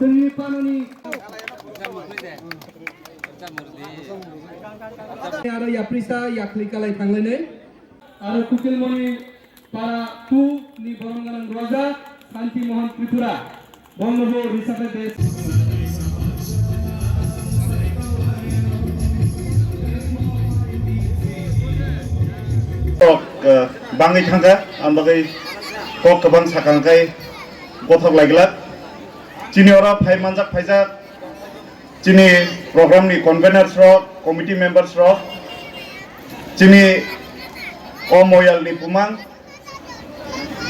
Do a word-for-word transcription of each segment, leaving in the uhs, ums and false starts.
Chwngni panani aro yaprisa yakhli kalai thanglainai. Aro Kukilmoni para two ni borong gwnang Roja Santi Mohan Tripura. Bongnobo Risabha Des. Kok, eh, bangwi thangkha, ang bagwi kok kwbang sakang kai gothok laiglak. Chini oro phai manjak phaijak, chini program ni conveners rok, committee members rok, chini o moyal ni bumang,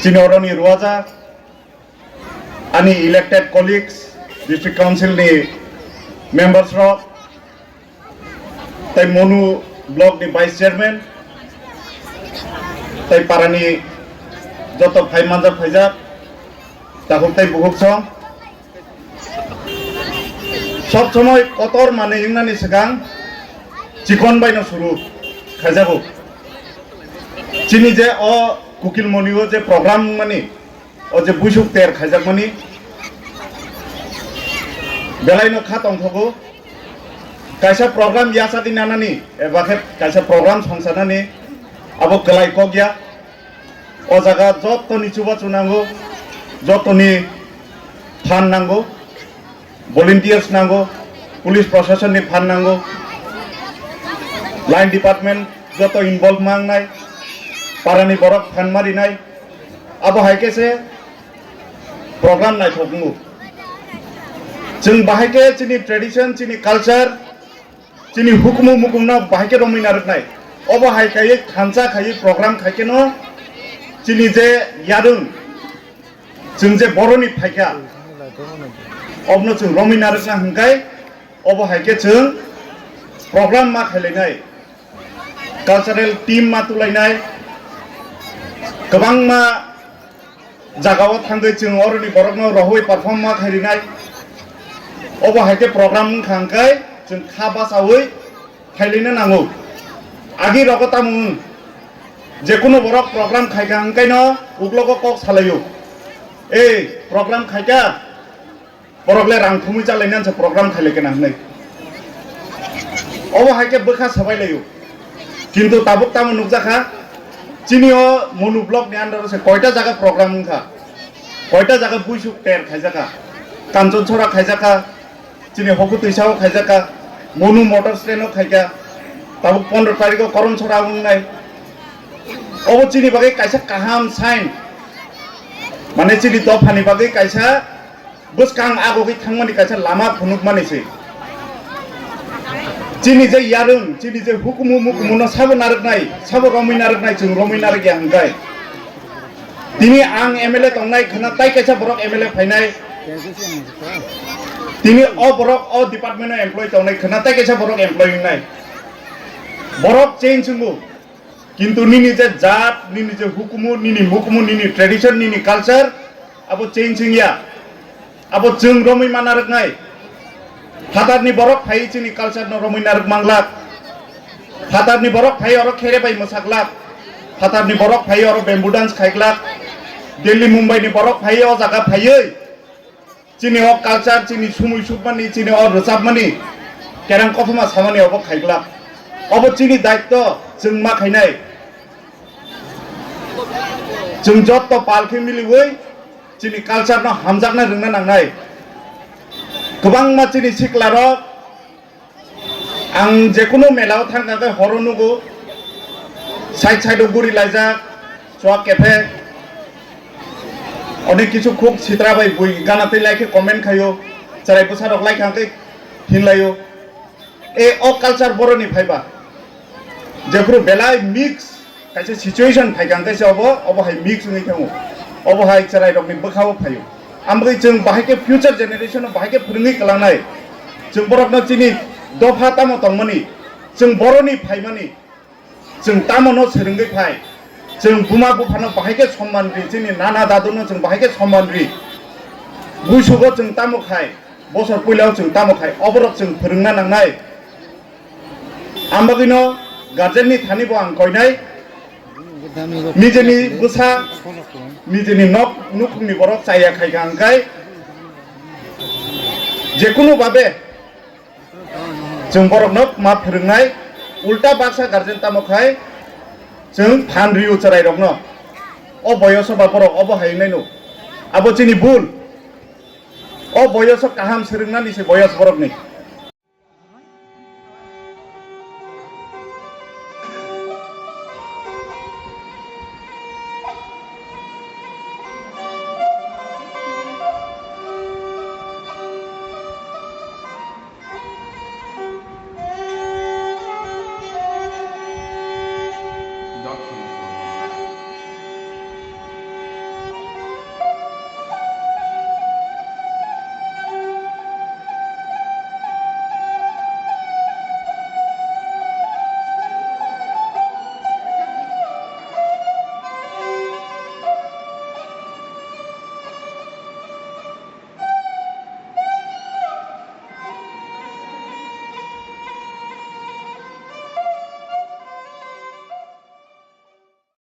chini oro ni ruaja, ani elected colleagues, district council ni members rok, tai Monu block ni vice chairman, tai parani joto phai manjak phaijak, takhuk tai bukhuk song. Sob somoi kotor manwi wngnani swkang chikon baino suru khaijago. Chini je o Kukilmoni o je program wngmani, o je buisuk ter khaijakmani, belaino kha tongthogo. Kaisa program yachadi nanani, eba khe kaisa program songsanani, abo kwlai kok ya. O jaga jottoni chubachu nango, jottoni phan nango, volunteers nango, police proshasonni phan nango, line department joto involve ma wngnai, parani borok phan ma rinai, abo hai khe se program naithok wngo. Chwng bahai khe chini tradition, chini culture, chini hukumu mukumno bahai khe romwi narwknai. Obo hai khaiwi thansa khaiwi program khai kheno chini je yarwng, chwng je boroni phaikha, obno chwng romwi narwkna hwnkhe obo hai khe chwng program ma khailainai, cultural team ma tulainai, kwbangma jagao thangwi chwng oroni borokno rohoi perform ma khai rinai. Obo hai khe program wngkha hwnkhe chwng kha bachaui khailina nango. Agi rogo tamo wng, jekunu borok program khaikha hwnkhe no uklogo kok salaio, "Ei, program khaikha, borok le rang thumwi chalainani se program khailai kena," hwnwi. Obo hai khe bwkha sabai laio. Kintu tabuk tamo nukjakha, chini o Monu block ni under o se koita jaga program wngkha, koita jaga buisuk ter khaijakha, Kanchonchora khaijakha, chini Hokutwisao khaijakha, Monu motor stand o khaikha, tabuk pondro tarikh o Koronchora wngnai. Obo chini bagwi kaisa kaham sign, mane chini dophani bagwi kaisa bwskang agogwi thangmani kaisa lama phunukmani se. Chini je yarwng, chini je hukumu mukumu no sabo narwknai, sabo romwi narwknai, chwng romwi narwkya hwnkhe. Tini ang M L A tongnai khwna tai kaisa borok M L A phainai. Tini o borok o department o employee tongnai khwna tai kaisa borok employee wngnai. Borok change wngo. Kintu nini je jat, nini je hukumu, nini mukumu, nini tradition, nini culture, abo change wngya. Abo chwng romwi ma narwknai. Phatarni borok phai chini culture no romwi narwk manglak. Phatarni borok phai oro khere bai mwsaklak. Phatarni borok phai oro bamboo dance khaiglak. Delhi, Mumbai ni borok phai o jaga phaiwi chini o culture, chini sumui sukmani, chini o rwchapmani, kerang kothoma samani obo khaiglak. Obo chini daitto, chwng ma khainai. Chwng jotto pal khe miliwi chini culture no hamjakna rwngna nangnai. Kwbangma chini siklarok, ang jekunu mela o thangkha khe horo nugo, side side o guri laijak, chuak kephe, onek kisu khuk sitra bai bui gana tei lai khe comment khaio, chwrai bwsa rok lai kha khe hinlaio. E o culture boroni phaiba, jephuru belai mix kaisa situation phaikha hwnkhe se obo, obo hai mix wngwi thango, obo hai chwrairokni bwkhao phaio. Amgwi chwng bahai khe future generation no bahai khe phwrwngwi kwlangnai. Chwng borokno chini dopha tamo tongmani, chwng boroni phaimani, chwng tamo no swrwngwi phai, chwng buma buphano bahai khe somman ri, chini nana dadu no chwng bahai khe somman ri. Buisugo chwng tamo khai, bosor puilao chwng tamo khai, oborok chwng phwrwngna nangnai. Ang bagwino guardian ni thani bo ang koinai. Nijeni bwsa, nijeni nok nukhungni borok chaya khaikha hwnkhe, Jekunu babe chwng borokno ma phwrwngnai, ulta baksa guardian tamo khai chwng phan rio chwrairokno. O boyoso ba borok obo hai wngnai no. Abo chini bul. O boyoso kaham swrwngnani se boyos borokni.